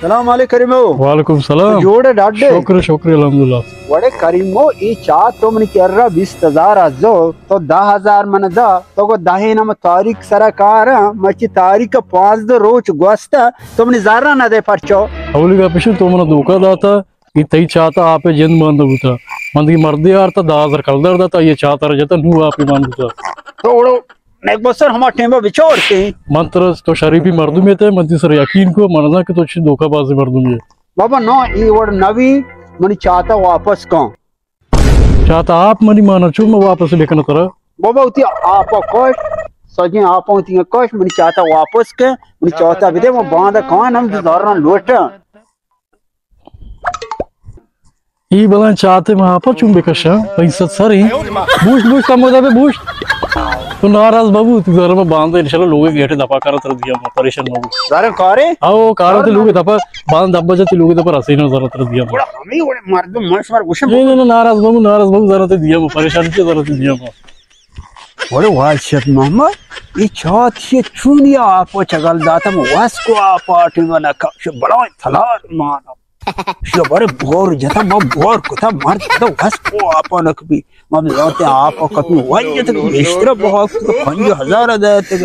سلام علیکم کریمو۔ وعلیکم سلام۔ جوڑ ئے ڈاڈے؟ شکر، شکر، الحمدللہ۔ وڑے کریمو، ای چاہ تو منی کرا بیست ہزار ازو، تو دہ ہزار من دا، تو گو دہیں نم تاریخ سرا کاراں، مرچی تاریخ پانزدہ روچ گوستا، تو منی زرا نہ دے پرچو؟ اولی گپ ایش انت تو منا دھوکہ داتا، ای تئی چاہ تا آپ جند باندا بوتا۔ من دگہ مردے آرتا، دہ ہزار کلدار داتا، ای چاہ ترا جتا، نوں آپ باندا بوتا۔ تو اوڑو نیک بسر ہما ٹیمبا بچور کیں۔ من ترا، تو شریفی مردمے تے، من تئی سر یقین کو، من زان کہ تو چی دھوکہ بازیں مردمے ئے۔ بابا نا، ای وڑ نبی، منی چاہ تا واپس کن۔ چاہ تا آپ منی مانا چو من واپس بکناں ترا؟ بابا وتی آپ کش، سجیں آپ وتی کش، منی چاہ تا واپس کن، منی چاہ تا بدے، من باندا کاں ہم زراں لوٹاں۔ ای بلاہیں چاتے من آپا چون بکشاں؟ پنچ سد سر ایں۔ بوشت، بوشت، کمو دپے بوشت۔ تو ناراض مبو، تو زر من باندا انشاءاللہ لوگے گیٹے دپا کاراں ترا دیاں، پریشان مبو۔ زر کارے؟ او، کاراں تئی لوگے دپا، باندا دپ بجا تئی لوگے دپا رسیناں زر ترا دیاں۔ گڑا ہمے وڑے مردم من شمار گوشم۔ نہ، نہ، نہ، ناراض مبو، ناراض مبو، زر تئی دیاں، پریشان چی زر تئی دیاں۔ وڑے واجہ شیخ محمد، ای چاہ تئی چونی آپا چگل داتا، من وس کو آپا ٹی من کپش بلاہیں تلار مانا۔ شو بارے بور جتا، ما بور کتا، مرد کتا، وس کو آپا نکپی۔ ما بزانتے آپا کپی ون جتا، گیشتر بہا کتا، پنجاہ ہزار داتا۔